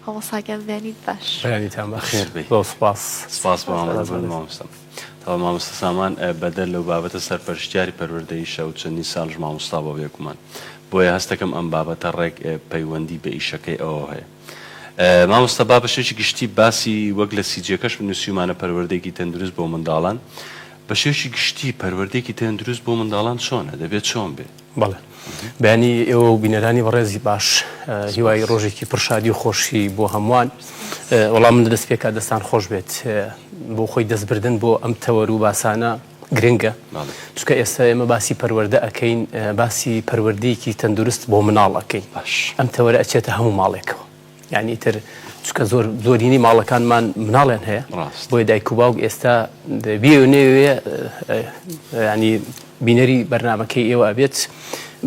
مامۆستا گیان بەیانیت باش. بەیانیتان باش. بەخێر بێی. زۆر سوپاس. سپاس بۆ ئامادەبوونت مامۆستا. تەواو مامۆستا سامان بەدەر لەو بابەتە سەرپەرشتیاری پەروەردەییشە و چەندین ساڵیش مامۆستا بووە بێگومان بۆیە هەستەکەم ئەم بابەتە ڕێک پەیوەندی بە ئیشەکەی ئەوەوە هەیە. مامۆستا با بە شێوەیەکی گشتی باسی وەک لە سیجیەکەش نووسیومانە پەروەردەیەکی تەندروست بۆ منداڵان بە شێوەیەکی گشتی پەروەردەیەکی تەندروست بۆ منداڵان چۆنە دەبێت چۆن بێ؟ بەڵێ بەیانی ئێوە و بینەرانی بەڕێزی باش هیوای ڕۆژێکی پڕ شادی و خۆشی بۆ هەمووان وەڵام من دەست پێکا دەستان خۆش بێت بۆ خۆی دەستبردن بۆ ئەم تەوەر و باسانە گرنگە چونکە ئێستا ئێمە باسی پەروەردە ئەکەین باسی پەروەردەیەکی تەندروست بۆ مناڵ ئەکەین ئەم تەوەرە ئەچێتە هەموو ماڵێکەوە یعنی ئیتر چونکە زۆر زۆرینەی ماڵەکانمان مناڵیان هەیە بۆیە دایک و باوک ئێستا بێ و نەیەوێ ینی بینەری بەرنمەکەی ئێوە ئەبێت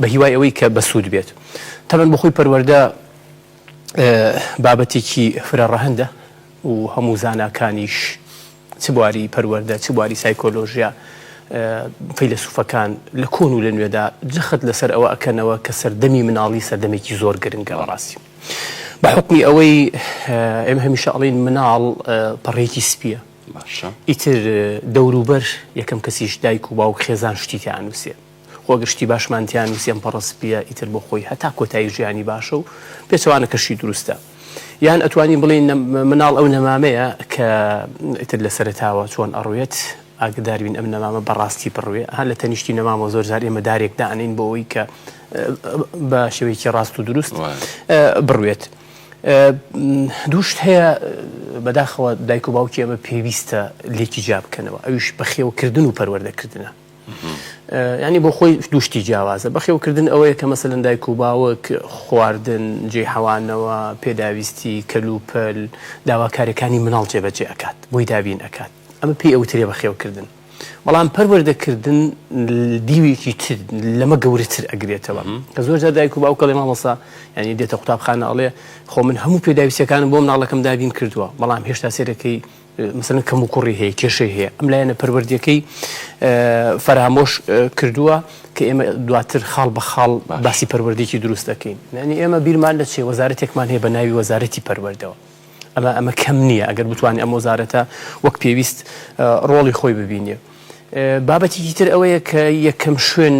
بە هیوای ئەوەی کە بەسوود بێت تەمەن بەخۆی پەروەردە بابەتێکی فرە ڕەهەندە و هەموو زاناکانیش چ بواری پەروەردە، چ بواری سایکۆلۆژیا، فەیلەسوفەکان لە کۆن و لە نوێدا جەخت لەسەر ئەوە ئەکەنەوە کە سەردەمی مناڵی سەردەمێکی زۆر گرنگە بەڕاستی. بە حوکمی ئەوەی ئێمە هەمیشە ئەڵێین مناڵ پەڕەیەکی سپییە. باشە. ئیتر دەوروبەر یەکەم کەسیش دایک و باوک خێزان شتی تیا ئەنووسێ. خۆ گەر شتی باشمان تیا نووسی ئەم پەڕە سپییە ئیتر بۆ خۆی هەتا کۆتایی ژیانی باشە و پێچەوانەکەشی دروستە. یان ئەتوانین بڵێین مناڵ ئەو نەمامەیە کە ئیتر لە سەرەتاوە چۆن ئەڕوێت ئاگدار بین ئەم نەمامە بەڕاستی بڕوێ ها لە تەنیشتی نەمامەوە زۆر جار ئێمە دارێک دانین بۆ ئەوەی کە بە شێوەیەکی ڕاست و دروست بڕوێت. دووشت هەیە بەداخەوە دایک و باوکی ئەمە پێویستە لێکی جیا بکەنەوە ئەویش بەخێوکردن و پەروەردەکردنە. یانی بۆ خۆی دوو شتی جیاوازە بەخێوکردن ئەوەیە کە مەسەلەن دایک و باوک خواردن جێی حەوانەوە پێداویستی کەلوپەل داواکاریەکانی مناڵ جێبەجێ ئەکات بۆی دابین ئەکات ئەمە پێی ئەوترێ بەخێوکردن بەڵام پەروەردەکردن دیوێکی تر لەمە گەورەتر ئەگرێتەوە کە زۆر جار دایک و باوک ئەڵێ مامۆستا یعنی دێتە قوتابخانە ئەڵێ خۆ من هەموو پێداویستیەکانم بۆ مناڵەکەم دابین کردووە بەڵام هێشتا سێرەکەی مەسەلەن کەموکوڕی هەیە، کێشەی هەیە، ئەم لایەنە پەروەردیەکەی فەرامۆش کردووە کە ئێمە دواتر خاڵ بە خاڵ باسی پەروەردەیەکی دروست دەکەین. یانی ئێمە بیرمان دەچێ وەزارەتێکمان هەیە بە ناوی وەزارەتی پەروەردەوە. ئەمە ئەمە کەم نییە ئەگەر بتوانێ ئەم وەزارەتە وەک پێویست ڕۆڵی خۆی ببینێ. بابەتێکی تر ئەوەیە کە یەکەم شوێن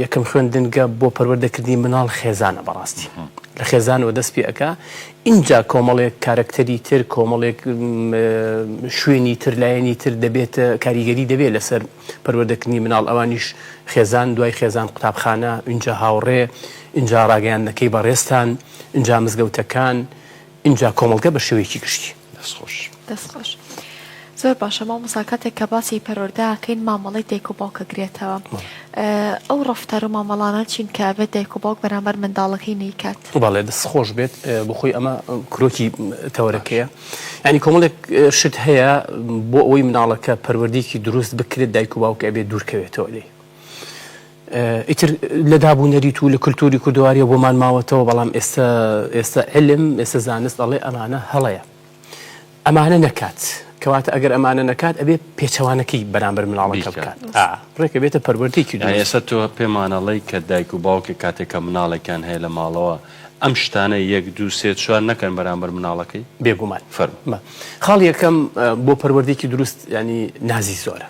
یەکەم خوێندنگە بۆ پەروەردەکردنی مناڵ خێزانە بەڕاستی لە خێزانەوە دەست پێ ئەکا ئینجا کۆمەڵێک کارەکتەری تر کۆمەڵێک شوێنی تر لایەنی تر دەبێت کاریگەری دەبێت لەسەر پەروەردەکردنی مناڵ ئەوانیش خێزان دوای خێزان قوتابخانە ئینجا هاوڕێ ئینجا ڕاگەیاندنەکەی بەڕێزتان ئینجا مزگەوتەکان ئینجا کۆمەڵگە بە شێوەیەکی گشتی. دەست خۆش. دەست خۆش. زۆر باشە مامۆستا کاتێک کە باسی پەروەردە ئەکەین مامەڵەی دایک و باوک ئەگرێتەوە ئەو ڕەفتار و مامەڵانە چین کە ئەبێت دایک و باوک بەرامبەر منداڵەکەی نەیکات؟ بەڵێ دەست خۆش بێت بۆ خۆی ئەمە کرۆکی تەوەرەکەیە یانی کۆمەڵێک شت هەیە بۆ ئەوەی مناڵەکە پەروەردەیەکی دروست بکرێت دایک و باوک ئەبێت دوورکەوێتەوە لێی ئیتر لە داب و نەریت و لە کولتوری کوردەواریەوە بۆمان ماوەتەوە، بەڵام ئێستا ئێستا عیلم، ئێستا زانست ئەڵێ ئەمانە هەڵەیە. ئەمانە نەکات. کەواتە ئەگەر ئەمانە نەکات ئەبێ پێچەوانەکەی بەرامبەر مناڵەکە بکات. ئا، ڕێک ئەبێتە پەروەردەیەکی یانی دروست. ئێستا تۆ پێمان ئەڵێی کە دایک و باوکێک کاتێک کە مناڵێکیان هەیە لە ماڵەوە ئەم شتانە یەک دوو سێ چوار نەکەن بەرامبەر مناڵەکەی؟ بێگومان. فەرموو. خاڵی یەکەم بۆ پەروەردەیەکی دروست یانی نازی زۆرە.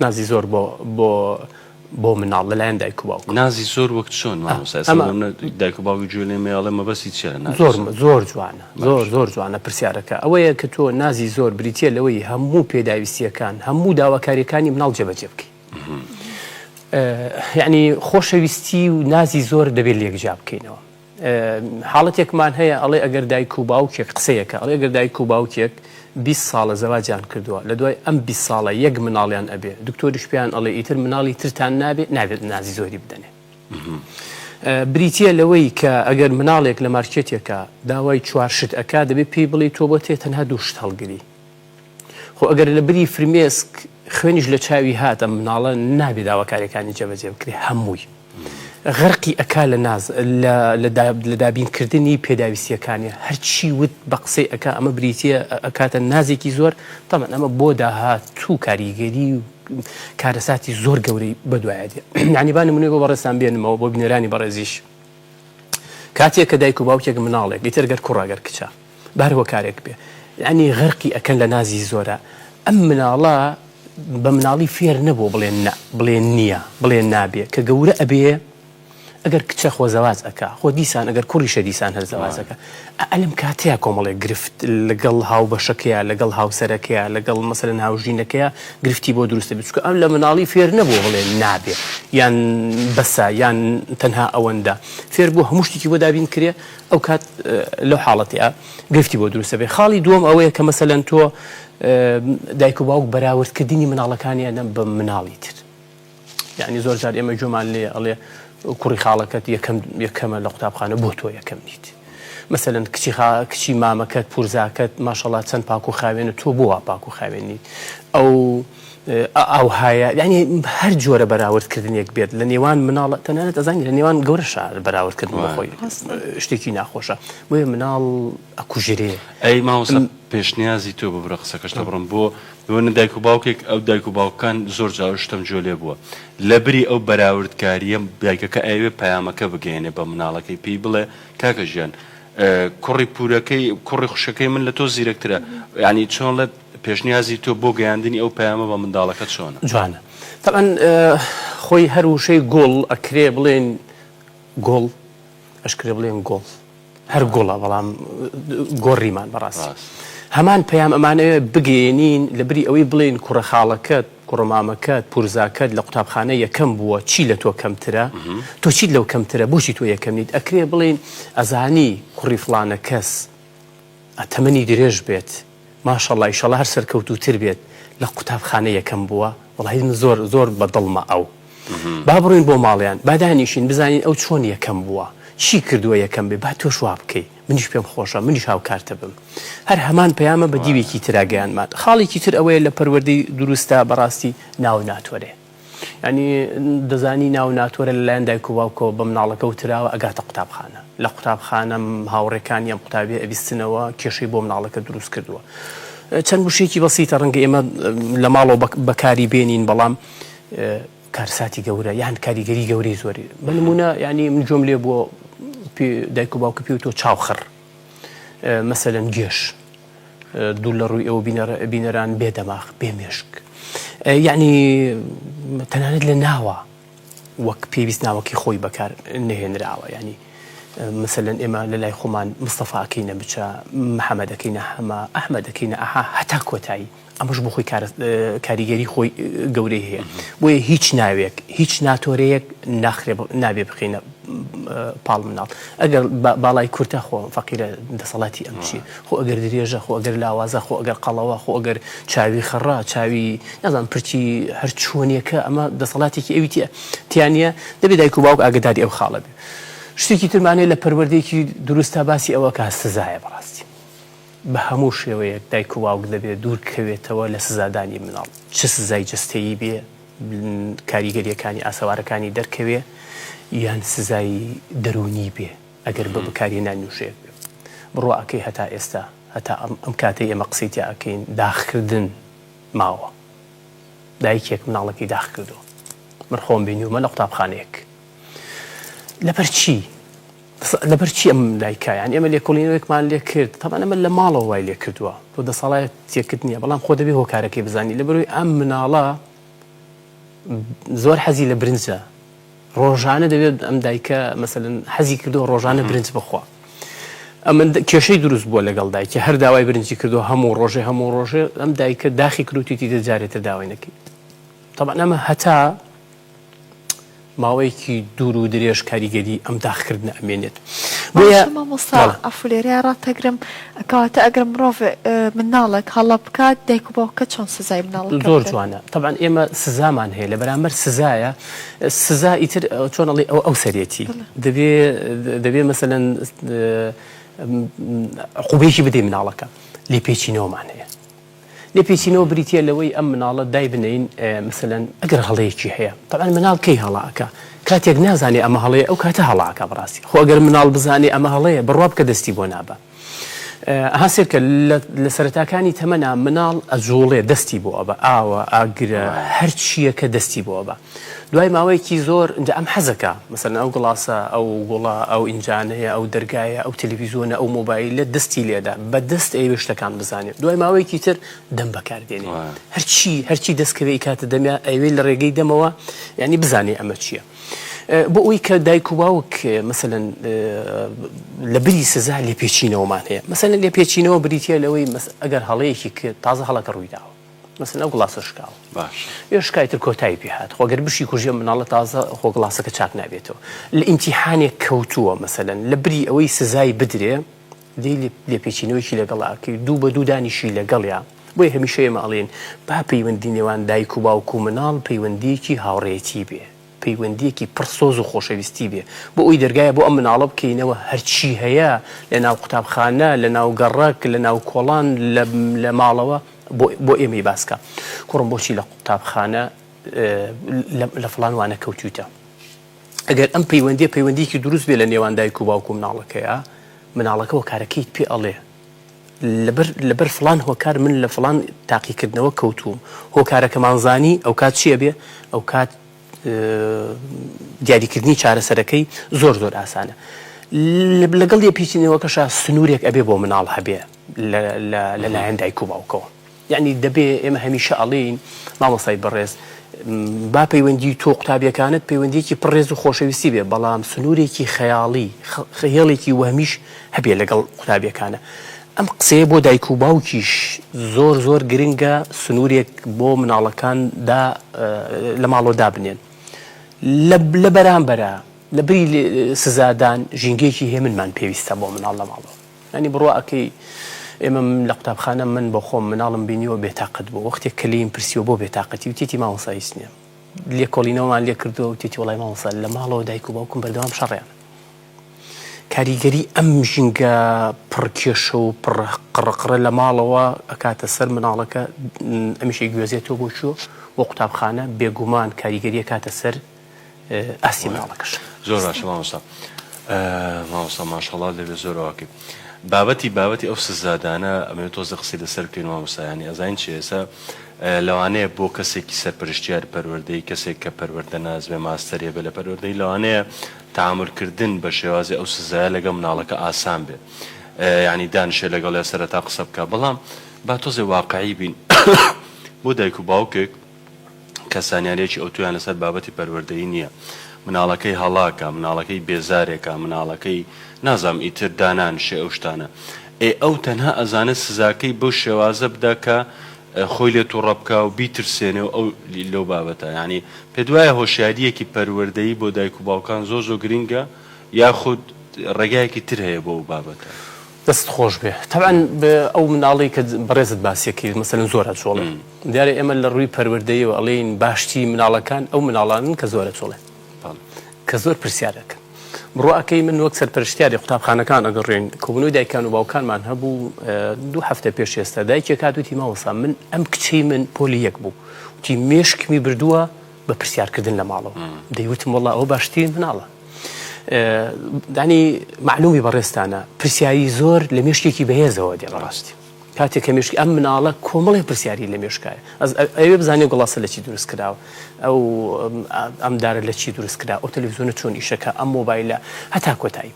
نازی زۆر بۆ بۆ بۆ مناڵ لەلایەن دایک و باوک. نازی زۆر وەک چۆن مامۆستا ئێستا بۆ منە دایک و باوکی گوێ لێ مەیەڵێ مەبەستی چیە لە نازی زۆر زۆر جوانە زۆر زۆر جوانە پرسیارەکە ئەوەیە کە تۆ نازی زۆر بریتیە لەوەی هەموو پێداویستیەکان هەموو داواکاریەکانی مناڵ جێبەجێ بکەی یعنی خۆشەویستی و نازی زۆر دەبێت لێک جیا بکەینەوە حاڵەتێکمان هەیە ئەڵێ ئەگەر دایک و باوکێک قسەیەکە ئەڵێ ئەگەر دایک و باوکێک 20 ساڵە زەواجیان کردووە لە دوای ئەم 20 ساڵە یەک مناڵیان ئەبێ دکتۆریش پێیان ئەڵێ ئیتر مناڵی ترتان نابێ نابێت نازی زۆری بدەنێ بریتە لەوەی کە ئەگەر مناڵێک لە مارکێتێکە داوای چوار شت ئەکا دەبێ پێی بڵێ تۆ بۆ تێ تەنها دوو شت هەڵگری خۆ ئەگەر لە بری فرمێسک خوێنیش لە چاوی هات ئەم مناڵە نابێ داواکاریەکانی جێبەجێ بکرێ هەمووی غەرقی ئەکا لە ناز لە دابینکردنی پێداویستیەکانی هەرچی وت بە قسەی ئەکا ئەمە بریتە ئەکاتە نازێکی زۆر تەمەن ئەمە بۆ داهاتوو کاریگەری و کارەساتی زۆر گەورەی بەدوایە دێ یعنی با نمونەی بۆ بەڕێزتان بێنمەوە بۆ بینەرانی بەڕێزیش. کاتێک کە دایک و باوکێک مناڵێک ئیتر گەر کوڕە گەر کچە بە هەر هۆکارێک بێ یانی غەرقی ئەکەن لە نازی زۆرە ئەم مناڵە بە مناڵی فێر نەبووە بڵێ نە بڵێ نییە بڵێ نابێ کە گەورە ئەبێ ئەگەر کچە خۆ زەواج ئەکا خۆ دیسان ئەگەر کوڕیشە دیسان هەر زەواج ئەکا ئا لەم کاتەیا کۆمەڵێک گرفت لەگەڵ هاوبەشەکەیا لەگەڵ هاوسەرەکەیا لەگەڵ مەسەلەن هاوژینەکەیا گرفتی بۆ دروست دەبێت چونکە ئەم لە مناڵی فێر نەبووە بڵێ نابێ یان بەسە یان تەنها ئەوەندە فێر بوو هەموو شتێکی بۆ دابین کرێ ئەو کات لەو حاڵەتەیا گرفتی بۆ دروست دەبێت خاڵی دووەم ئەوەیە کە مەسەلەن تۆ دایک و باوک بەراوردکردنی مناڵەکانیانە بە مناڵی تر یانی زۆر جار ئێمە گوێمان لێیە ئەڵێ کوڕی خاڵەکەت یەکەم یەکەمە لە قوتابخانە بۆ تۆ یەکەم نیت مەسەلەن کچی خا کچی مامەکەت پورزاکەت ماشەڵا چەند پاک و خاوێنە تۆ بۆ وا پاک و خاوێن نیت ئەو ئاوهایە یعنی هەر جۆرە بەراوردکردنێک بێت لە نێوان مناڵ تەنانەت ئەزانی لە نێوان گەورە شار بەراوردکردن بۆ خۆی شتێکی ناخۆشە بۆیە مناڵ ئەکوژرێ. ئەی مامۆستا پێشنیازی تۆ ببرە قسەکەشت دەبڕم بۆ بۆنە دایک و باوکێک ئەو دایک و باوکان زۆر جار شتم گوێ لێ بووە لەبری ئەو بەراوردکارییە دایکەکە ئەیەوێ پەیامەکە بگەیەنێ بە مناڵەکەی پێی بڵێ کاکە ژیان کوڕی پورەکەی کوڕی خوشکەکەی من لە تۆ زیرەکترە یانی چۆن ڵێ پێشنیازی تۆ بۆ گەیاندنی ئەو پەیامە بە منداڵەکە چۆنە؟ جوانە تەبعەن خۆی هەر وشەی گوڵ ئەکرێ بڵێن گوڵ ئەشکرێ بڵێن گۆڵ هەر گوڵە بەڵام گۆڕیمان بەڕاستی هەمان پەیام ئەمانەوێ بگەیەنین لە بری ئەوەی بڵێین کوڕە خاڵەکەت کوڕە مامەکەت پورزاکەت لە قوتابخانە یەکەم بووە چی لە تۆ کەمترە تۆ چیت لەو کەمترە بۆچی تۆ یەکەم نیت ئەکرێ بڵێین ئەزانی کوڕی فڵانە کەس تەمەنی درێژ بێت ماشەڵا ئیشەڵا هەر سەرکەوتووتر بێت لە قوتابخانە یەکەم بووە وەڵاهی من زۆر زۆر بە دڵمە ئەو با بڕۆین بۆ ماڵیان با دانیشین بزانین ئەو چۆن یەکەم بووە چی کردووە یەکەم بێ با تۆش وا بکەی منیش پێم خۆشە منیش هاوکارتە بم هەر هەمان پەیامە بە دیوێکی ترا گەیانمان خاڵێکی تر ئەوەیە لە پەروەردەی دروستە بەڕاستی ناو ناتۆرێ یانی دەزانی ناو ناتۆرە لەلایەن دایک و باوکەوە بە مناڵەکە وتراوە ئەگاتە قوتابخانە لە قوتابخانە هاوڕێکانی ئەم قوتابیە ئەبیستنەوە کێشەی بۆ مناڵەکە دروست کردووە چەند وشەیەکی بەسیتە ڕەنگە ئێمە لە ماڵەوە بەکاری بێنین بەڵام کارساتی گەورە یان کاریگەری گەورەی زۆری بە نمونە ینی من گوێم لێ بووە دایک و باوکە پێی تۆ چاوخڕ مەسەلەن گێش دوور لە ڕووی ئەوە بینەران بێ دەماخ بێ مێشک یعنی تەنانەت لە ناوە وەک پێویست ناوەکی خۆی بەکار نەهێنراوە ینی مثلەن ئێمە لە لای خۆمان مستەفاکەینە بچە محەممەدەکەینە حەمە ئەحمەدەکەینە ئەها هەتا کۆتایی ئەمەش بۆ خۆی کاریگەری خۆی گەورەی هەیە بۆیە هیچ ناوێک هیچ ناتۆرەیەک ناخرێ نابێ بخینە پاڵ مناڵ ئەگەر باڵای کورتە خۆ فەقیرە دەسەڵاتی ئەم چی خۆ ئەگەر درێژە خۆ ئەگەر لاوازە خۆ ئەگەر قەڵەوە خۆ ئەگەر چاوی خەڕا چاوی نازان پرچی هەر چۆنیەکە ئەمە دەسەڵاتێکی ئەوی تیانە دەبێت دایک و باوک ئاگداری ئەو خاڵە بێ شتێکی ترمانەیە لە پەروەردەیەکی دروستا باسی ئەوە کە سزایە بەڕاستی بە هەموو شێوەیەک دایک و باوک دەبێ دوور کەوێتەوە لە سزادانی مناڵ چ سزای جەستەیی بێ کاریگەریەکانی ئاسەوارەکانی دەرکەوێ یان سزای دەروونی بێ ئەگەر بە بەکارهێنانی وشەیەک بێ بڕوا ئەکەی هەتا ئێستا هەتا ئەم کاتەی ئێمە قسەی تیا ئەکەین داخکردن ماوە دایکێک مناڵەکەی داخ کردووە من خۆم بینیومە لە قوتابخانەیەک لەبەر چی لەبەر چی ئەم دایکە یان ئێمە لێکۆڵینەوەیەکمان لێ کرد تەبعەن ئەمە لە ماڵەوە وای لێ کردووە تۆ دەسەڵاتێکت نییە بەڵام خۆ دەبێ هۆکارەکەی بزانی لەبەرئەوەی ئەم مناڵە زۆر حەزی لە برنجە ڕۆژانە دەبێت ئەم دایکە مەسەلەن حەزی کردووە ڕۆژانە برنج بخوا ئەمن کێشەی دروست بووە لەگەڵ دایکە هەر داوای برنجی کردو هەموو ڕۆژێ هەموو ڕۆژێ ئەم دایکە داخی کروتیتی دە جارێتر داوای نەکەی تەبعەن ئەمە هەتا ماوەیەکی دوور و درێژ کاریگەری ئەم داخکردنە ئەمێنێت. بۆیە باشە مامۆستا بەڵێ. عەفو لێرەیا ڕاتەگرم کەواتە ئەگەر مرۆڤ مناڵێک هەڵە بکات دایک و باوکەکە چۆن سزای مناڵەکە زۆر بدەن؟ جوانە تەبعەن ئێمە سزامان هەیە لە بەرامبەر سزایە سزا ئیتر چۆن ئەڵێی ئەوە ئەو سەرێتی بەڵێ. دەبێ دەبێ مەسەلەن عقوبەیەکی بدەی مناڵەکە لێپێچینەوەمان هەیە لێپێچینەوە بریتیە لەوەی ئەم مناڵە دایبنێین مەسەلەن ئەگەر هەڵەیەکی هەیە تەبعەن مناڵ کەی هەڵە ئەکا کاتێک نازانێ ئەمە هەڵەیە ئەو کاتە هەڵە ئەکا بەڕاستی خۆ ئەگەر مناڵ بزانێ ئەمە هەڵەیە بڕوا بکە دەستی بۆ نابا. ئەها سێرکە لە سەرەتاکانی تەمەنا مناڵ ئەجوڵێ دەستی بۆ ئەبا ئاوە ئاگرە هەرچییەکە دەستی بۆ ئەبا دوای ماوەیەکی زۆر ئینجا ئەم حەزەکا مەسەلەن ئەو گڵاسە ئەو گوڵە ئەو ئینجانەیە ئەو دەرگایە ئەو تەلەفیزۆنە ئەو مۆبایلە دەستی لێدا بە دەست ئەیەوێ شتەکان بزانێ دوای ماوەیەکی تر دەم بەکار دێنێ هەرچی هەرچی دەست کەوێ ئیکاتە دەمیا ئەیەوێ لە ڕێگەی دەمەوە یعنی بزانێ ئەمە چییە. بۆ ئەوی کە دایک و باوک مەسەلەن لە بری سزا لێپێچینەوەمان هەیە مەسەلەن لێپێچینەوە بریتە لەوەی ئەگەر هەڵەیەکی کرد تازە هەڵەکە ڕوویداوە مەسەلەن ئەو گڵاسە شکاوە باش ێ شکای تر کۆتایی پێ هات خۆ گەر بشی کوژێ مناڵە تازە خۆ گڵاسەکە چاک نابێتەوە لە ئیمتیحانێک کەوتووە مەسەلەن لە بری ئەوەی سزای بدرێ دێی لێپێچینەوەیەکی لەگەڵا ئەکەی دوو بە دوو دانیشی لەگەڵیا بۆیە هەمیشە ئێمە ئەڵێین با پەیوەندی نێوان دایک و باوک و مناڵ پەیوەندیەکی هاوڕێیەتی بێ پەیوەندیەکی پڕ سۆز و خۆشەویستی بێ بۆ ئەوی دەرگایە بۆ ئەم مناڵە بکەینەوە هەرچی هەیە لە ناو قوتابخانە لە ناو گەڕەک لە ناو کۆڵان لە ماڵەوە بۆ ئێمەی باسکە کوڕم بۆچی لە قوتابخانە لە فڵان وانە کەوتویتە ئەگەر ئەم پەیوەندیە پەیوەندیکی دروست بێ لە نێوان دایک و باوک و مناڵەکەیە مناڵەکە هۆکارەکەیت پێ ئەڵێ لەبەر لەبەر فڵان هۆکار من لە فڵان تاقیکردنەوە کەوتووم هۆکارەکەمان زانی ئەوکات چیە بێ ئەوکات دیاریکردنی چارەسەرەکەی زۆر زۆر ئاسانە لەگەڵ لێپیچینەوەکەشا سنوورێک ئەبێ بۆ مناڵ هەبێ لەلایەن دایک و باوکەوە یەعنی دەبێ ئێمە هەمیشە ئەڵێین مامۆستای بەڕێز با پەیوەندی تۆ قوتابیەکانت پەیوەندیەکی پڕ ڕێز و خۆشەویستی بێ بەڵام سنوورێکی خەیاڵی هێڵێکی وەهمیش هەبێ لەگەڵ قوتابیەکانە ئەم قسەیە بۆ دایک و باوکیش زۆر زۆر گرنگە سنوورێک بۆ مناڵەکان دا لە ماڵەوە دابنێن لە بەرامبەرە لە بری سزادان ژینگەیەکی هێمنمان پێویستە بۆ مناڵ لە ماڵەوە یانی بڕوا ئەکەی ئێمە لە قوتابخانە من بۆ خۆم مناڵم بینیوە بێتاقەت بوو وەختێک کە لێیم پرسیوە بۆ بێتاقەتی وتیتی مامۆستا هیچ نییە لێکۆڵینەوەمان لێ کردووە وتیتی وەڵای مامۆستا لە ماڵەوە دایک و باوکم بەردەوام شەڕیان کاریگەری ئەم ژینگە پڕ کێشە و پڕ قڕقڕە لە ماڵەوە ئەکاتە سەر مناڵەکە ئەمیشە گوێزێتەوە بۆ کوێ بۆ قوتابخانە بێگومان کاریگەری ئەکاتە سەر ئاستی مناڵەکەش. زۆر باشە مامۆستا مامۆستا ماشاءاللە لەوێ زۆر ئەوەکەی بابەتی بابەتی ئەو سزادانە ئەمەوێت تۆزە قسەی لەسەر بکەین مامۆستا یانی ئەزانین چی ئێستا لەوانەیە بۆ کەسێکی سەرپەرشتیار پەروەردەی کەسێک کە پەروەردە ناز بێ ماستەر هەبێ لە پەروەردەی لەوانەیە تەعامول کردن بە شێوازی ئەو سزایە لەگەڵ مناڵەکە ئاسان بێ یانی دانشێ لەگەڵیا سەرەتا قسە بکا بەڵام با تۆزێ واقعی بین بۆ دایک و باوکێک کە زانیاریەکی ئەوتۆیان لەسەر بابەتی پەروەردەیی نییە، مناڵەکەی هەڵاکا، مناڵەکەی بێزارێکا، مناڵەکەی نازانم ئیتر دانانشێ ئەو شتانە. ئێ ئەو تەنها ئەزانێ سزاکەی بەو شێوازە بدا کە خۆی لێ توڕە بکا و بیترسێنێ و ئەو لەو بابەتە. یانی پێت وایە هۆشیارییەکی پەروەردەیی بۆ دایک و باوکان زۆر زۆر گرینگە یاخود ڕێگایەکی تر هەیە بۆ ئەو بابەتە؟ دەستت خۆش بێ تەبعەن ئەو مناڵەی کە بەڕێزت باسی کرد مەسەلەن زۆر ئەجوڵێ دیارە ئێمە لە ڕووی پەروەردەیەوە ئەڵێین باشترین مناڵەکان ئەو مناڵانن کە زۆر ئەجوڵێن کە زۆر پرسیار ئەکەن بڕوا ئەکەی من وەک سەرپەرشتیاری قوتابخانەکان ئەگەڕێین کۆبوونەوەی دایکان و باوکانمان هەبوو دوو هەفتە پێش ئێستا دایکێک هات وتی مامۆستا من ئەم کچەی من پۆلی یەک بوو وتی مێشکمی بردووە بە پرسیارکردن لە ماڵەوە دەیوتم وەڵا ئەوە باشترین مناڵە دانی معلومی بەڕێزتانە پرسیاری زۆر لە مێشکێکی بەهێزەوە دێ بەڕاستی کاتێک کە مێشکی ئەم مناڵە کۆمەڵی پرسیاری لە مێشکایە ئەز ئەوێ بزانێ گوڵاسە لە چی دروست کراوە ئەو ئەم دارە لە چی دروست کرا ئەو تەلەڤیزیۆنە چۆن ئیشەکە ئەم مۆبایلە هەتا کۆتایی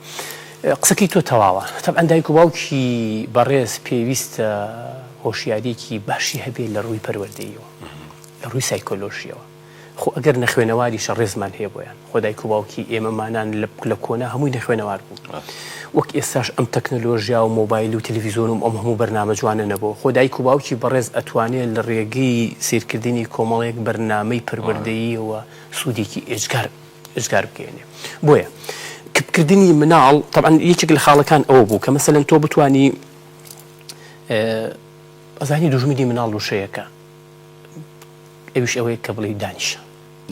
قسەکەی تۆ تەواوە تەبعەن دایک و باوکی بەڕێز پێویستە هۆشیاریەکی باشی هەبێ لە ڕووی پەروەردەیەوە لە ڕووی سایکۆلۆژیەوە خۆ ئەگەر نەخوێنەواریشە ڕێزمان هەیە بۆیان خۆ دایک و باوکی ئێمەمانان لە کۆنا هەمووی نەخوێنەوار بوو وەک ئێستاش ئەم تەکنەلۆژیا و مۆبایل و تەلەڤیزیۆن و ئەم هەموو بەرنامە جوانە نەبوو خۆ دایک و باوکی بەڕێز ئەتوانێ لە ڕێگەی سەیرکردنی کۆمەڵێک بەرنامەی پەروەردەییەوە سوودێکی ئێجگار ئێجگار بگەیەنێ بۆیە کپکردنی مناڵ تەبعەن یەکێک لە خاڵەکان ئەوە بوو کە مەسەلەن تۆ بتانی ئەزانی دوژمنی مناڵ وشەیەکە ئەویش ئەوەیە کە بڵێی دانیشە.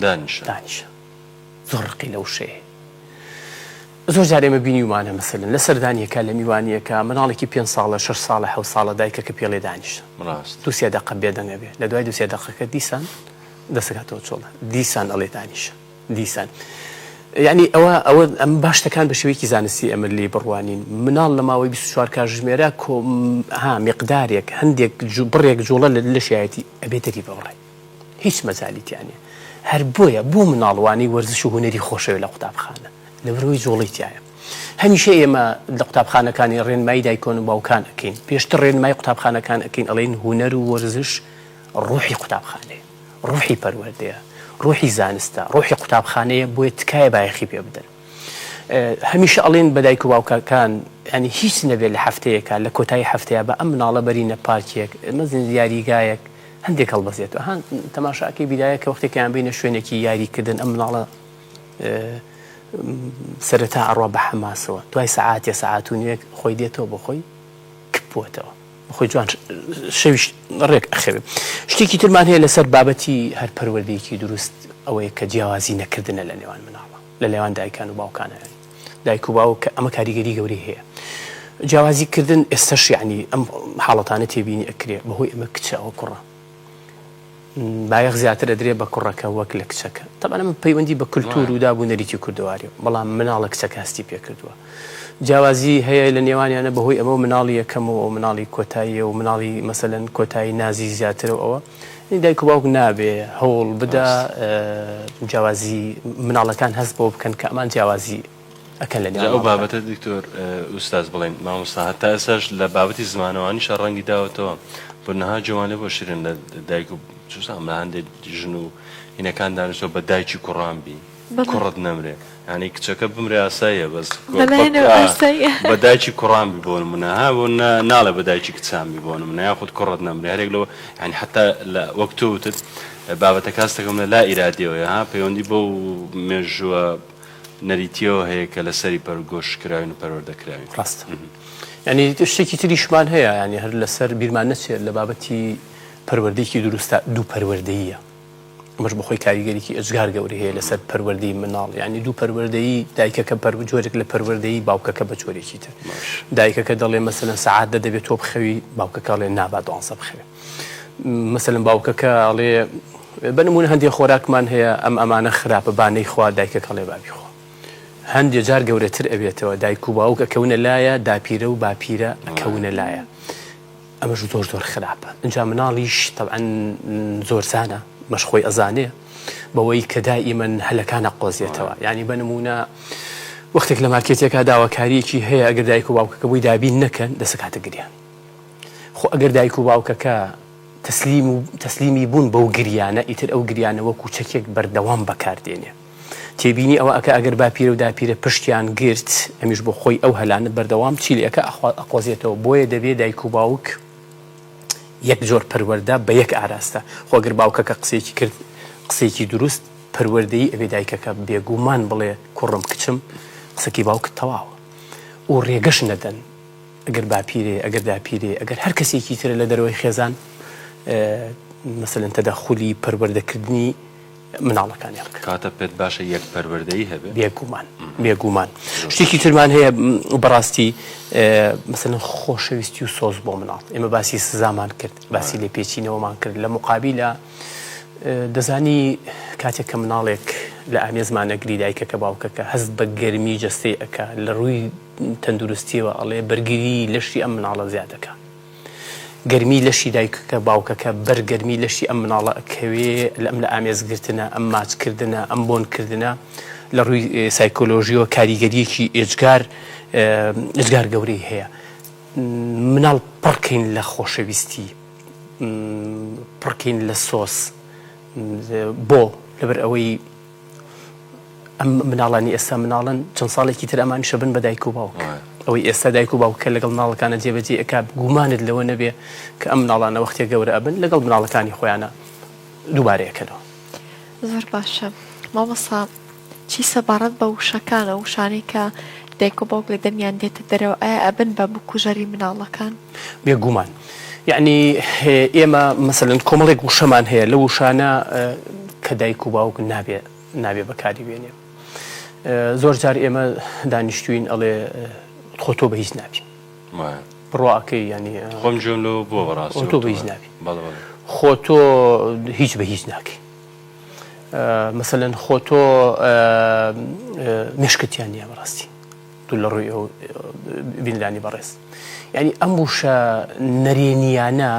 دانیشە. دانیشە. زۆر ڕقی لەو وشەیە. زۆر جار ئێمە بینیومانە مەسەلەن لە سەردانیەکە لە میوانیەکە مناڵێکی پێنج ساڵە شەش ساڵە حەوت ساڵە دایکەکە پێڵێ دانیشە. ڕاست. دوو سێ دەقە بێدەنگ ئەبێ لە دوای دوو سێ دەقەکە دیسان دەستەکاتەوە چۆڵە دیسان ئەڵێ دانیشە دیسان. یانی ئەوە ئەوە ئەم با شتەکان بە شێوەیەکی زانستی ئەمە لێی بڕوانین مناڵ لە ماوەی 24 کاژمێرا کۆ ها میقدارێک هەندێک بڕێک جوڵە لە لەشایەتی ئەبێ دەری ببڕێ هیچ مەجالی تیا نیە هەر بۆیە بۆ مناڵ وانەی وەرزش و هونەری خۆشەوێ لە قوتابخانە لەبەرئەوەی جوڵەی تیایە هەمیشە ئێمە لە قوتابخانەکانی ڕێنمایی دایکۆن و باوکان ئەکەین پێشتر ڕێنمای قوتابخانەکان ئەکەین ئەڵێن هونەر و وەرزش ڕۆحی قوتابخانەیە ڕۆحی پەروەردەیە، ڕۆحی زانستە، ڕۆحی قوتابخانەیە، بۆیە تکایە بایەخی پێ بدەن. هەمیشە ئەڵێن بە دایک و باوکەکان یانی هیچ نەبێت لە هەفتەیەکا لە کۆتایی هەفتەیە بە ئەم مناڵە بەرینە پارکێک مەزن یاریگایەک هەندێک هەڵبەزێتەوە هان تەماشاکەی بیدایە کە وەختێکیان بینە شوێنێکی یاریکردن ئەم مناڵە سەرەتا ئەڕوا بە حەماسەوە دوای سەعاتێ سەعات و نوێک خۆی دێتەوە بۆ خۆی کپ بووەتەوە. خۆی جوان شەویش ڕێک ئەخەوێ. شتێکی ترمان هەیە لەسەر بابەتی هەر پەروەردەیەکی دروست ئەوەیە کە جیاوازی نەکردنە لە نێوان مناڵە لە نێوان دایکان و باوکانە دایک و باوک کە ئەمە کاریگەری گەورەی هەیە جیاوازی کردن ئێستەش یعنی ئەم حاڵەتانە تێبینی ئەکرێ بەهۆی ئەمە کچە ئەوە کوڕە بایەخ زیاتر ئەدرێ بە کوڕەکە وەک لە کچەکە. تەبعەن ئەمە پەیوەندی بە کولتوور و داب و نەریتی کوردەواری بەڵام مناڵە کچەکە هەستی پێکردووە. جیاوازی هەیە لە نێوانیانە بەهۆی ئەمەوە مناڵی یەکەم و ئەو مناڵی کۆتاییە و مناڵی مەسەلەن کۆتایی نازی زیاترە و ئەوە یانی دایک و باوک نابێ هەوڵ بدا جیاوازی مناڵەکان هەست بەوە بکەن کە ئەمان جیاوازی ئەکەن لە جا نێوان ئەو ماڵەکان. بابەتە دکتۆر ئوستاز بڵێین مامۆستا هەتا ئێستاش لە بابەتی زمانەوانیشا ڕەنگی داوەتەوە بۆ نها جوان لێ بۆ شیرین لە دایک و چوزانم لە هەندێک ژن و هینەکان دانیشتوە بە دایکی کوڕان بی بەڵێ. کوڕت نەمرێ یانی کچەکە بمرێ ئاساییە بەس بەلایەنەوە ئاساییە. بە دایکی کوڕان بی بۆ نمونە ها بۆ نا ناڵێ بە دایکی کچان بی بۆ نمونە یاخود کوڕت نەمرێ هەرێک لەوە یانی حەتا لە وەک تۆ وتت بابەتەکە هەستەکەم لە لا ئیرادیەوەیە ها پەیوەندی بەو مێژووە نەریتیەوە هەیە کە لەسەری پەرگۆش کراوین و پەروەردە کراوین. ڕاستە. یانی شتێکی تریشمان هەیە یانی هەر لەسەر بیرمان نەچێت لە بابەتی پەروەردەیەکی دروستە دوو پەروەردەییە. ئەمەش بەخۆی کاریگەریی ئێجگار گەورەی هەیە لەسەر پەروەردەی مناڵ یانی دوو پەروەردەیی دایکەکە پەر جۆرێک لە پەروەردەیی باوکەکە بە جۆرێکی تر. دایکەکە دەڵێ مەسەلەن سەعات دە دەبێت تۆ بخەوی باوکەکە ئەڵێ نا با دوانزە بخەوێ. مەسەلەن باوکەکە ئەڵێ بە نموونە هەندێ خۆراکمان هەیە ئەم ئەمانە خراپە با نەیخوا دایکەکە ئەڵێ با بیخوا هەندێ جار گەورەتر ئەبێتەوە دایک و باوک ئەکەونە لایە داپیرە و باپیرە ئەکەونە لایە ئەمەش زۆر زۆر خراپە ئینجا مناڵیش تەبعەن زۆرزانە مەش خۆی ئەزانێ بەوەی کە دائیمەن هەلەکان ئەقۆزێتەوە یعنی بە نموونە وەختێک لە مارکێتێکا داواکاریەکی هەیە ئەگەر دایک و باوکەکە بۆی دابین نەکەن دەسەکاتە گریان خۆ ئەگەر دایک و باوکەکە تەسلیم و تەسلیمی بوون بەو گریانە ئیتر ئەو گریانە وەکو چەکێک بەردەوام بەکار دێنێ. تێبینی ئەوە ئەکا ئەگەر باپیرە و داپیرە پشتیان گرت ئەمیش بۆ خۆی ئەو هەلانە بەردەوام چی لێ ئەکا ئەقۆزێتەوە بۆیە دەبێ دایک و باوک یەک جۆر پەروەردە بە یەک ئاراستە خۆ ئەگەر باوکەکە قسەیەکی کرد قسەیەکی دروست پەروەردەیی ئەبێ دایکەکە بێگومان بڵێ کوڕم کچم قسەکەی باوکت تەواوە و ڕێگەش نەدەن ئەگەر باپیرێ، ئەگەر داپیرێ، ئەگەر هەر کەسێکی ترە لە دەرەوەی خێزان، مەسەلەن تەدەخولی پەروەردەکردنی مناڵەکانیان بکەن. کەواتە پێت باشە یەک پەروەردەیی هەبێ؟ بێگومان، بێگومان. شتێکی ترمان هەیە بەڕاستی مەسەلەن خۆشەویستی و سۆز بۆ مناڵ. ئێمە باسی سزامان کرد، باسی لێپێچینەوەمان کرد، لە مقابیلە دەزانی کاتێک کە مناڵێک لە ئامێزمان ئەگری دایکەکە باوکەکە هەست بە گەرمی جەستەی ئەکا لە ڕووی تەندروستیەوە ئەڵێ بەرگری لەشی ئەم مناڵە زیاد ئەکا گەرمی لەشی دایکەکە باوکەکە بەر گەرمی لەشی ئەم مناڵە ئەکەوێ لە ئەم لە ئامێز گرتنە ئەم ماچ کردنە ئەم بۆن کردنە لە ڕووی سایکۆلۆژیەوە کاریگەریەکی ئێجگار ئێجگار گەورەی هەیە مناڵ پڕکەین لە خۆشەویستی پڕکەین لە سۆز بۆ لەبەر ئەوەی ئەم مناڵانی ئێستا مناڵن چەند ساڵێکی تر ئەمانیشە بن بە دایک و باوک ئەوەی ئێستا دایک و باوکە لەگەڵ مناڵەکانە جێبەجێ ئەک گومانت لەوە نەبێ کە ئەم مناڵانە وەختێ گەورە ئەبن لەگەڵ مناڵەکانی خۆیانە دووبارەیەکەنەوە. زۆر باشە مامۆستا چی سەبارەت بە وشەکان ئەو وشانەی کە دایک و باوک لە دەمیان دێتە دەرەوە ئایا ئەبن بە بکوژەری مناڵەکان؟ بێگومان یەعنی ئێمە مەسەلەن کۆمەڵێک وشەمان هەیە لەو وشانە کە دایک و باوک نابێ نابێ بەکاری بێنێ زۆر جار ئێمە دانیشتوین ئەڵێ خۆ تۆ بە هیچ نابی بڕواکەی ینی خۆم گوێم لەوە بووە بەڕاستی تۆ بە هیچ نابی خۆ تۆ هیچ بە هیچ ناکەی. مەسەلەن خۆ تۆ مێشکت تیا نییە بەڕاستی دوور لە ڕووی ئەو بینرانی بەڕێز یعنی ئەم وشە نەرێنیانە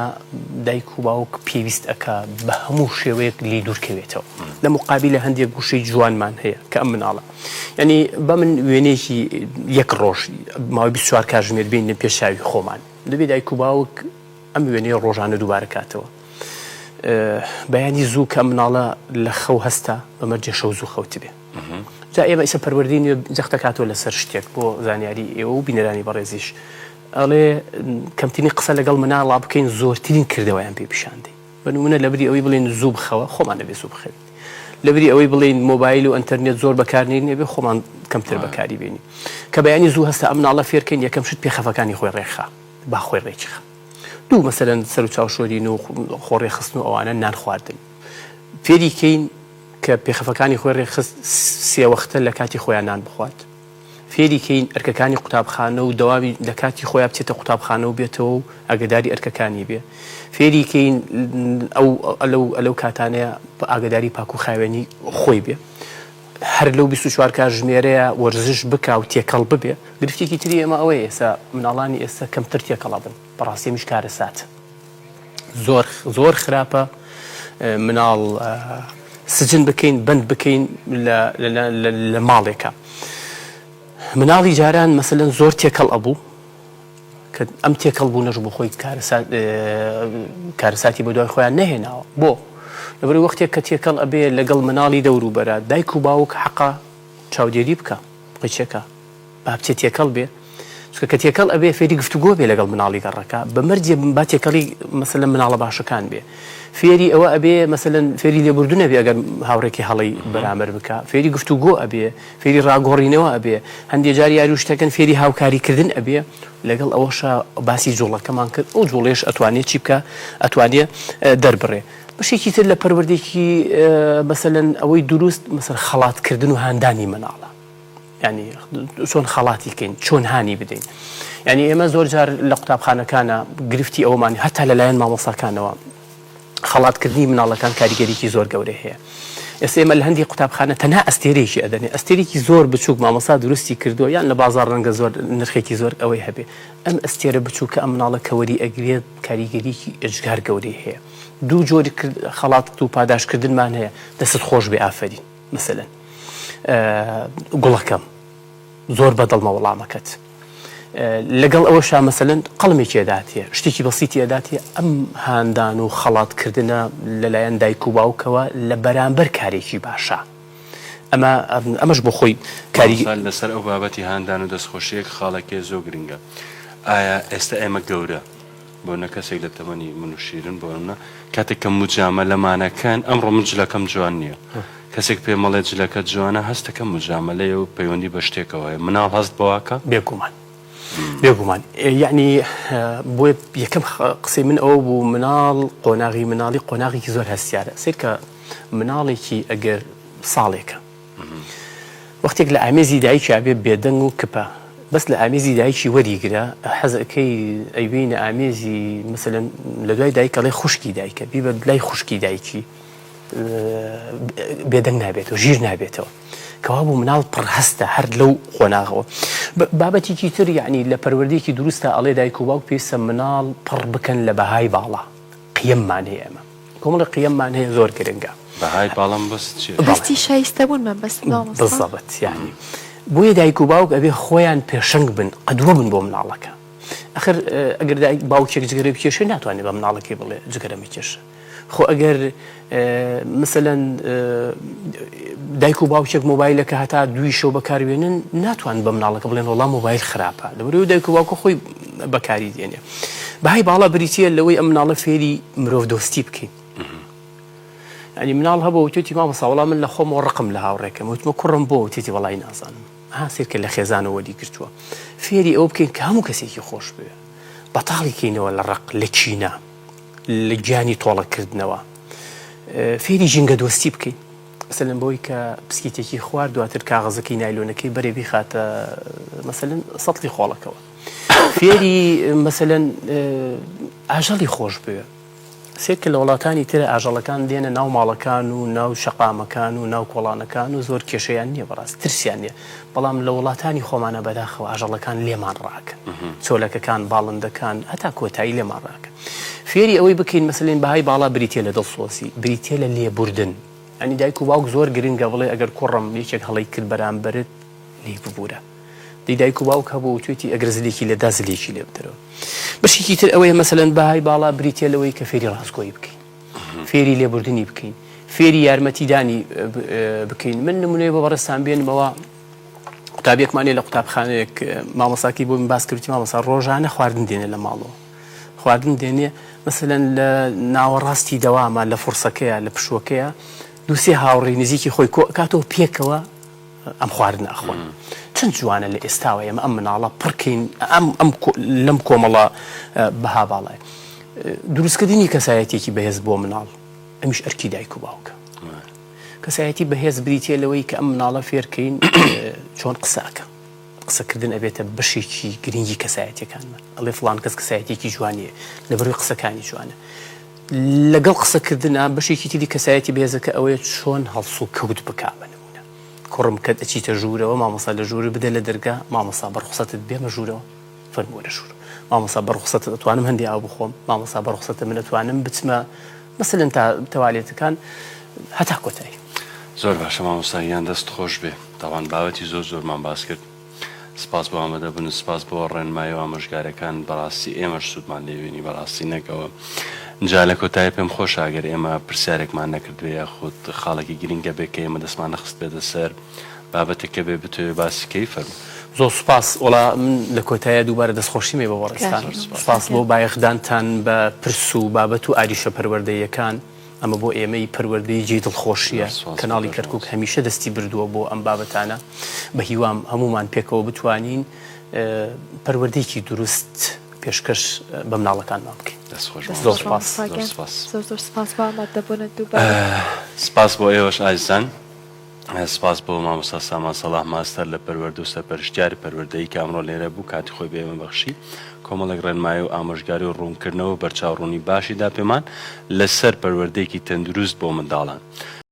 دایک و باوک پێویست ئەکا بە هەموو شێوەیەک لی دوورکەوێتەوە لە مقابل لە هەندێک گوشەی جوانمان هەیە کە ئەم مناڵە یعنی بە من وێنەیەکی یەک ڕۆژ ماوەی 24 کاتژمێر بینن پێشاوی خۆمان دەبێت دایک و باوک ئەم وێنەیە ڕۆژانە دووبارە کاتەوە. بەیانی زوو کە ئەم مناڵە لە خەو هەستا بە مەرجێ شەو زوو خەوتبێ. جا ئێمە ئیسە پەروەردەی نوێ جەختەکاتەوە لەسەر شتێک بۆ زانیاری ئێوە و بینەرانی بەڕێزیش ئەڵێ کەمترین قسە لەگەڵ مناڵا بکەین زۆرترین کردەوەیان پێ پیشان دەین. بە نمونە لەبری ئەوەی بڵێین زوو بخەوە خۆمان ئەبێ زوو بخەوین. لەبری ئەوەی بڵێین مۆبایل و ئەنتەرنێت زۆر بەکار نێنین ئەبێ خۆمان کەمتر بەکاری بێنین. کە بەیانی زوو هەستا ئەم مناڵە فێرکەین یەکەم شت پێخەفەکانی خۆی ڕێکخا. با خۆی ڕێکیخا. دوو مەسەلەن سەر و چاو شۆرین و خۆ ڕێکخستن و ئەوانە نان خواردن فێری کەین کە پێخەفەکانی خۆی ڕێکخست سێ وەختە لە کاتی خۆیان نان بخوات فێری کەین ئەرکەکانی قوتابخانە و دەوامی لە کاتی خۆیان بچێتە قوتابخانە و بێتەوە و ئاگداری ئەرکەکانی بێ فێری کەین ئەو ئەلەو ئەلەو کاتانەیە ئاگداری پاک و خاوێنی خۆی بێ هەر لەو 24 کاتژمێرەیە وەرزش بکا و تێکەڵ ببێ گرفتێکی تری ئێمە ئەوەیە ئێستا مناڵانی ئێستا کەمتر تێکەڵە بن بەڕاستی ئەمیش کارەساتە زۆر زۆر خراپە مناڵ سجن بکەین بەند بکەین لە ماڵێکە مناڵی جاران مەسەلەن زۆر تێکەڵ ئەبوو کە ئەم تێکەڵ بوونەش بۆ خۆی کارەساتی بە دوای خۆیان نەهێناوە بۆ لەبەر وەختێک کە تێکەڵ ئەبێ لەگەڵ مناڵی دەوروبەرە دایک و باوک حەقە چاودێری بکە قیچەکە با بچێ تێکەڵ بێ چونکە کە تێکەڵ ئەبێ فێری گفتوگۆ بێ لەگەڵ مناڵی گەڕەکە بە مەرجێ با تێکەڵی مەسەلەن مناڵە باشەکان بێ فێری ئەوە ئەبێ مەسەلەن فێری لێبوردن ئەبێ ئەگەر هاوڕێکی هەڵەی بەرامبەر بکا فێری گفتوگۆ ئەبێ فێری ڕاگۆڕینەوە ئەبێ هەندێ جار یاری و شتەکەن فێری هاوکاریکردن ئەبێ لەگەڵ ئەوەشا باسی جوڵەکەمان کرد ئەو جوڵەیەش ئەتوانێ چی بکا ئەتوانێ دەربڕێ بەشێکی تر لە پەروەردەیەکی مەسەلەن ئەوەی دروست مەسەل خەڵاتکردن و هاندانی مناڵە یانی چۆن خەڵاتی کەین چۆن هانی بدەین یعنی ئێمە زۆر جار لە قوتابخانەکانە گرفتی ئەومان هەتا لەلایەن مامۆساکانەوە خەڵاتکردنی مناڵەکان کاریگەریکی زۆر گەورەی هەیە ئێستا ئێمە لە هەندی قوتابخانە تەنها ئەستێرەیەکی ئەدەنێ ئەستێرێکی زۆر بچووک مامۆسا دروستی کردووە یان لە بازاڕ ڕەنگە زۆر نرخێکی زۆر ئەوەی هەبێ ئەم ئەستێرە بچووکە ئەم مناڵە کە وەری ئەگرێت کاریگەریکی ئێجگار گەورەی هەیە دوو جۆری خەڵات و پاداشتکردنمان هەیە دەستت خۆش بێ ئافەرین مەسەلەن گوڵەکەم زۆر بەدڵمە وەڵامەکەت لەگەڵ ئەوەشا مەسەلەن قەڵمێکی ئەداتێ شتێکی بەسیتی ئەداتێ ئەم هاندان و خەڵاتکردنە لەلایەن دایک و باوکەوە لە بەرامبەر کارێکی باشە ئەمە ئەمەش بۆ خۆی کاری لەسەر ئەو بابەتی هاندان و دەستخۆشیەک خاڵێکێ زۆر گرنگە ئایا ئێستا ئێمە گەورە بۆ نە کەسێک لە تەمەنی من و شیرن بۆ نمونە کاتێک کە موجامەلەمانەکەن ئەمڕۆ من جلەکەم جوان نییە کەسێک پێم ئەڵێ جلەکەت جوانە هەستەکەم موجامەلەیە و پەیوەندی بە شتێکەوە هەیە مناڵ هەست بەواکە؟ بێگومان بێگومان یەعنی بۆیە یەکەم قسەی من ئەوە بوو مناڵ قۆناغی مناڵی قۆناغێکی زۆر هەستیارە سەیرکە مناڵێکی ئەگەر ساڵێکە وەختێک لە ئامێزی دایکیا بێ بێدەنگ و کپە بەس لە ئامێزی دایکی وەریگرە حەز ئەکەی ئەیبەینە ئامێزی مەسەلەن لە دوای دایک ئەڵێ خوشکی دایکە بیبە لای خوشکی دایکی بێدەنگ نابێتەوە ژیر نابێتەوە کەوابوو مناڵ پڕ هەستە هەر لەو قۆناغەوە بابەتێکی تر یعنی لە پەروەردەیەکی دروستە ئەڵێ دایک و باوک پێویستە مناڵ پڕ بکەن لە بەهای باڵا قیەممان هەیە ئێمە کۆمەڵێک قیەممان هەیە زۆر گرنگە. بەهای باڵا مەبەست چیە؟ هەستی شایستە بوون مەبەستت مامۆستا؟ بالضبط یانی بۆیە دایک و باوک ئەبێ خۆیان پێشەنگ بن قدوە بن بۆ مناڵەکە ئەخر ئەگەر دایک باوکێک جگەرە بکێشێ ناتوانێت بە مناڵەکەی بڵێ جگەرە مەکێشە خۆ ئەگەر مثلەن دایک و باوکێک مۆبایلەکە هەتا دووی شەو بەکاروێنن ناتوان بە مناڵەکە بڵێن وەڵا مۆبایل خراپە لەبەرئەوەی دایک و باوکە خۆی بەکاری دێنێ بەهای باڵا بریتییە لەوەی ئەم مناڵە فێری مرۆڤ دۆستی بکەین ینی مناڵ هەبوو وتێتی مامۆستا وەڵا من لە خۆمەوە ڕقم لە هاوڕێکەم وتمە کوڕم بۆ وتێتی وەڵای نازانم ها سیرکە لە خێزانەوە وەری گرتووە فێری ئەوە بکەین کە هەموو کەسێکی خۆش بوێ بەتاڵی کەینەوە لە ڕق لە کینە لە گیانی تۆڵەکردنەوە فێری ژینگە دۆستی بکەین مەسەلەن بەوەی کە پسکیتێکی خوارد دواتر کاغەزەکەی نایلۆنەکەی بەرێ بیخاتە مەسەلەن سەتڵی خۆڵەکەوە فێری مەسەلەن ئاژەڵی خۆش بوێ. سەیرکە لە وڵاتانی تر ئاژەڵەکان دێنە ناو ماڵەکان و ناو شەقامەکان و ناو کۆڵانەکان و زۆر کێشەیان نییە بەڕاست ترسیان نییە بەڵام لە وڵاتانی خۆمانە بەداخەوە ئاژەڵەکان لێمان ڕاکەن چۆلەکەکان باڵندەکان هەتا کۆتایی لێمان ڕاکەن فێری ئەوەی بکەین مەسەلەن بەهای باڵا بریتە لە دڵسۆزی بریتە لە لێبوردن ینی دایک و باوک زۆر گرنگە بڵێ ئەگەر کوڕم یەکێک هەڵەی کرد بەرامبەرت لێی ببورە دی دایک و باوک هەبوو وتوێتی ئەگەر زلێکی لێدا زلێکی لێ بدەرەوە بەشێکی تر ئەوەیە مەسەلەن بەهای باڵا بریتە لەوەی کە فێری ڕاستگۆیی بکەین فێری لێبوردنی بکەین فێری یارمەتیدانی بکەین من نمونەیە بۆ بەڕێزتان بێنمەوە قوتابیەکمانەیە لە قوتابخانەیەک مامۆساکی بۆ من باس کردی مامۆسا ڕۆژانە خواردن دێنێ لە ماڵەوە خواردن دێنێ مەسەلەن لە ناوەڕاستی دەوامە لە فڕسەکەیە لە پشوەکەیە دووسێ هاوڕێی نزیکی خۆی کۆ ئەکاتەوە پێکەوە ئەم خواردنە ئەخۆن چەند جوانە لە ئێستاوە ئێمە ئەم مناڵە پڕکەین ئەم ئەم لەم کۆمەڵە بەها باڵای دروستکردنی کەسایەتێکی بەهێز بۆ مناڵ ئەمیش ئەرکی دایک و باوکە کەسایەتی بەهێز بریتە لەوەی کە ئەم مناڵە فێرکەین چۆن قسەکە قسەکردن ئەبێتە بەشێکی گرنگی کەسایەتەکانمان ئەڵێ فلان کەس کەسایەتێکی جوانیە لەبەروی قسەکانی جوانە لەگەڵ قسەکردنا بەشێکی تری کەسایەتی بەهێزەکە ئەوەیە چۆن هەڵسوکەوت بکا بە نمونە کوڕم کە ئەچیتە ژوورەوە مامۆستا لە ژوور بدە لە دەرگا مامۆستا بە ڕوخسەتت بێمە ژوورەوە فەرموو وەرە ژوور مامۆستا بە ڕوخسەتت ئەتوانم هەندێ ئاو بخۆم مامۆستا بە ڕوخسەتت من ئەتوانم بچمە مەسەلەن تا تەوالێتەکان هەتا کۆتایی. زۆر باشە مامۆستا گیان دەست خۆش بێ تاوان بابەتی زۆر زۆرمان باس کرد. سپاس بۆ ئامادەبوون و سپاس بۆ ڕێنمایی و ئامۆژگاریەکان بەڕاستی ئێمەش سوودمان لێ بینی بەڕاستی نەک ئەوە جا لە کۆتایی پێم خۆشە ئەگەر ئێمە پرسیارێکمان نەکردبێ یاخود خاڵێکی گرنگ هەبێ کە ئێمە دەستمان نەخستبێتە سەر بابەتێک کە بێ بتەوێ باسی کەی فەرموو. زۆر سوپاس وەڵا من لە کۆتاییا دووبارە دەستخۆشیم هەیە بۆ بەڕێزتان سوپاس بۆ بایەخدانتان بە پرس و بابەت و ئاریشە پەروەردەییەکان. ئەمە بۆ ئێمەی پەروەردەیی جێی دڵخۆشییە، کەناڵی کەرکوک هەمیشە دەستی بردووە بۆ ئەم بابەتانە، بەهیوام هەموومان پێکەوە بتوانین پەروەردەیەکی دروست پێشکەش بە مناڵەکانمان بکەین. دەست خۆش زۆر سوپاس. زۆر سوپاس. زۆر زۆر سوپاس بۆ ئامادەبوونت دووبارە. سوپاس بۆ ئێوەش ئازیزان. سپاس بۆ مامۆستا سامان سەڵاح ماستەر لە پەروەردە و سەرپەرشتیاری پەروەردەیی کە ئەمڕۆ لێرە بوو کاتی خۆی بە ئێمە بەخشی کۆمەڵێک ڕێنمایی و ئامۆژگاری و ڕوونکردنەوە و بەرچاوڕوونی باشی دا پێمان لەسەر پەروەردەیەکی تەندروست بۆ منداڵان.